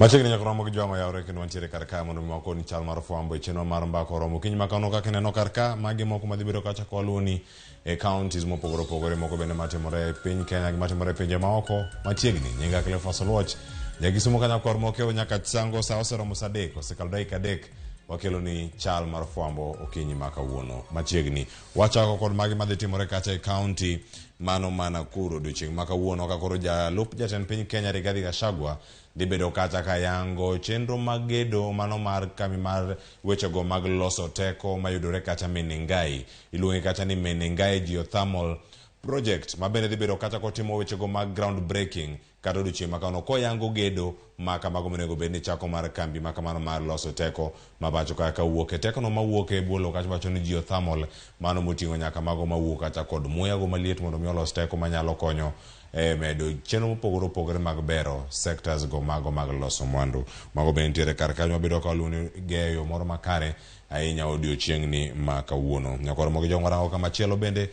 Machiegni nyaka romo gi jwang'o yawre kendo wantiere kar ka mondo mi wakoni chal mar fwambo e chenro mar mbaka oromo okinyi ma kawuono kaka ineno kar ka magi moko madhi bedo kacha kwaluoni e counties mopogore opogore moko bende matimore e piny Kenya gi matimore e pinje maoko machiegni. Nyinga Cleophas Oluoch, Jakisumo ka nyakwar mokewo nyaka chango sa oseromo sa adek osekalo dakika adek wakelo ni chal mar fwambo okinyi ma kawuono machiegni. Wachako kod magi madhi timore kacha e county mano ma Nakuru odiochieng' ma kawuono ka koro jalup jatend piny Kenya Rigathi Gachagua dhi bedo kacha ka yango chenro mag gedo mano mar kambi mar wechego mag loso teko mayudore kacha Menengai. Iluonge kacha ni Menengai Geothermal Project ma bende dhi bedo kacha kotimo wechego mag ground breaking kata odiochieng' ma kawuono koyango gedo ma kamago monego bed ni chako mar kambi ma kamano mar loso teko ma pacho ka kawuok e tekono mawuok e bwo lowo kacha wacho ni geothermal mano moting'o nyaka mago mawuok kacha kod muya go maliet mondo mi olos teko manyalo konyo e medo chenro mopogore opogore mag bero sectors go mago mag loso mwandu. Mago bende nitiere kar kanyo wabedo ka waluwo geyo moro makare ahinya odiochieng'ni ma kawuono. Nyakwar Ramogi Jong warango kamachielo bende.